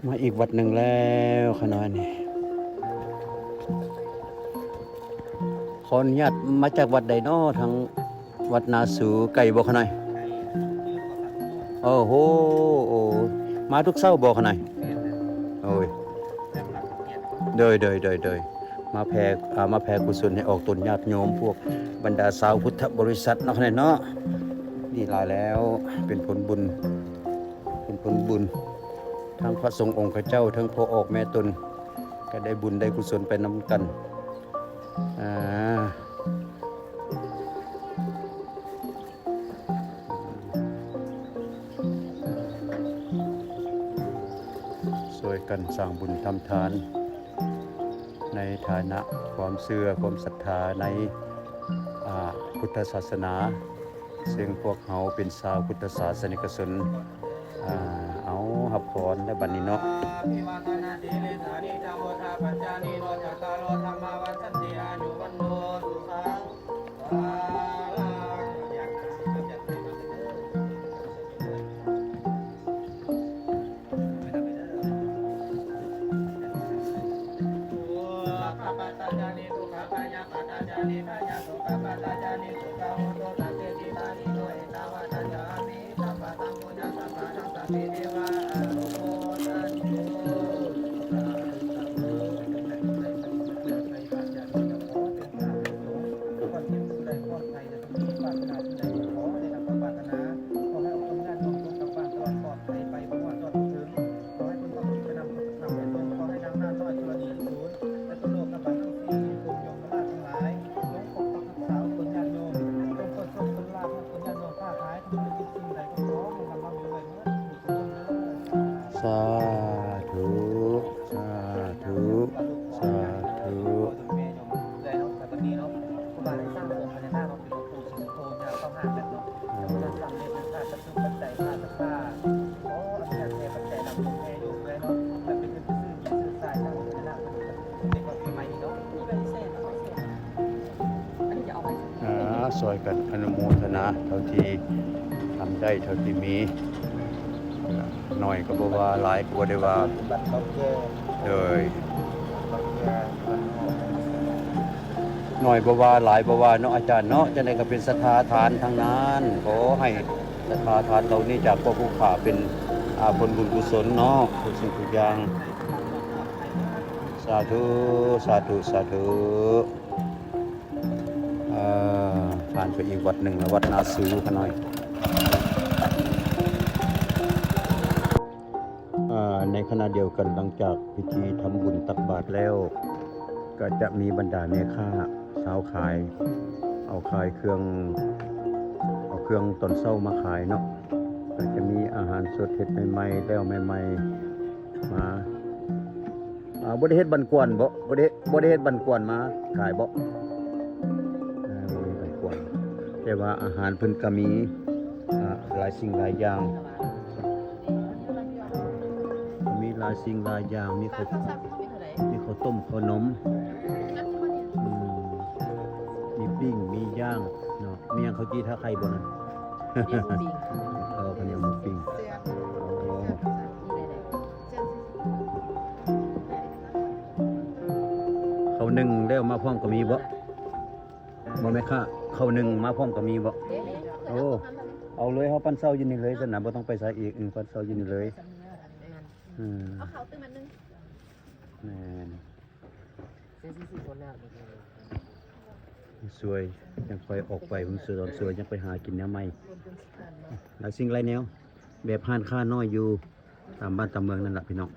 ມາອີກວັດໜຶ່ງແລ້ວຂະນ້ອຍນີ້. ຂໍອະນຸຍາດ ມາຈາກວັດໃດເນາະ? ທາງວັດນາສູ ໄກບໍ່ຂະນ້ອຍ? ໂອ້ໂຫ ໂອ້ ມາທຸກເຊົ້າບໍ່ຂະນ້ອຍ? ໂອ້ຍ ໂດຍ ໂດຍ ໂດຍ ໂດຍ ມາແຜ່ ອ່າ ມາແຜ່ກຸສົນໃຫ້ອອກຕົນຍາດໂຍມ ພວກບັນດາຊາວພຸດທະບໍລິສັດເນາະຂະນ້ອຍເນາະ. ດີຫຼາຍແລ້ວ ເປັນຜົນບຸນ ເປັນຜົນບຸນ ທັງພະສົງອົງຂະເຈົ້າ ທັງພໍ່ອອກແມ່ຕົນ ກໍໄດ້ບຸນໄດ້ກຸສົນໄປນຳກັນ. ອ່າ ຊ່ວຍກັນສ້າງບຸນທຳທານ ໃນຖານະຄວາມເຊື່ອ ຄວາມສັດທາໃນ ອ່າ ພຸດທະສາສະໜາ ເຊິ່ງພວກເຮົາເປັນຊາວພຸດທະສາສະນິກະຊົນ ອ່າ ເອົາ ຮັບພອນແລ້ວບັດນີ້ເນາະ. ສາທຸ ສາທຸ ສາທຸ. ອ່າ ຊ່ວຍກັນອະນຸໂມທະນາເທົ່າທີ່ທຳໄດ້ ເທົ່າທີ່ມີ ໜ້ອຍກໍບໍ່ວ່າ ຫຼາຍກໍບໍ່ໄດ້ວ່າ. ໂດຍ ໜ້ອຍບໍ່ວ່າ ຫຼາຍບໍ່ວ່າເນາະອາຈານເນາະ, ຈັ່ງໃດກໍເປັນສັດທາທານທັງນັ້ນ. ຂໍໃຫ້ສັດທາທານເຫຼົ່ານີ້ຈາກພວກຜູ້ຂ້າເປັນ ອາ ຜົນບຸນກຸສົນເນາະ ທຸກສິ່ງທຸກຢ່າງ. ສາທຸ ສາທຸ ສາທຸ. ເອີ ຜ່ານໄປອີກວັດໜຶ່ງລະ ວັດນາສູຂະນ້ອຍ. ເອີ ໃນຂະນະດຽວກັນ ຫຼັງຈາກພິທີທຳບຸນຕັກບາດແລ້ວ ກໍຈະມີບັນດາແມ່ຄ້າຊາວຂາຍ ເອົາຂາຍເຄື່ອງ ເອົາເຄື່ອງຕອນເຊົ້າມາຂາຍເນາະ, ກໍຈະມີອາຫານສົດເຮັດໃໝ່ໆ ແລ້ວໃໝ່ໆ ມາ. ອ່າ ບໍ່ໄດ້ເຮັດບັນກວນບໍ? ບໍ່ໄດ້ ບໍ່ໄດ້ເຮັດບັນກວນມາຂາຍບໍ? ອ່າ ບໍ່ມີບັນກວນ ແຕ່ວ່າອາຫານເພິ່ນກໍມີ ອ່າ ຫຼາຍສິ່ງຫຼາຍຢ່າງ, ມີຫຼາຍສິ່ງຫຼາຍຢ່າງ, ມີເຂົ້າ ມີເຂົ້າຕົ້ມ ເຂົ້າໜົມ ອືມ ມີປີ້ງ ມີຍ່າງເນາະ. ມີຫຍັງ ເຂົ້າຈີ່ ຖ້າໄຂ່ບໍ່ນັ້ນ? ເຂົ້າ ເຂົ້າໜຽວໝູປີ້ງ. ໂອ້ ເຂົ້າໜຶ້ງແລ້ວມາພ້ອມກໍມີບໍ? ບໍ່ແມ່ນຄ່າ ເຂົ້າໜຶ້ງມາພ້ອມກໍມີບໍ? ໂອ້ ເອົາເລີຍ ເຮົາປັ້ນເຊົາຢູ່ນີ້ເລີຍຊັ້ນນະ ບໍ່ຕ້ອງໄປໃສອີກ. ອືມ ປັ້ນເຊົາຢູ່ນີ້ເລີຍ. ອືມ ເອົາເຂົ້າຕື່ມອັນໜຶ່ງ. ແມ່ນ ຊ່ວຍ ຍັງຄ່ອຍອອກໄປ ເພິ່ນຊ່ວຍ ຊ່ວຍ ຍັງໄປຫາກິນແນວໃໝ່. ຫຼາຍສິ່ງຫຼາຍແນວ ແບບຮ້ານຄ້ານ້ອຍຢູ່ຕາມບ້ານຕາມເມືອງນັ້ນລະພີ່ນ້ອງ.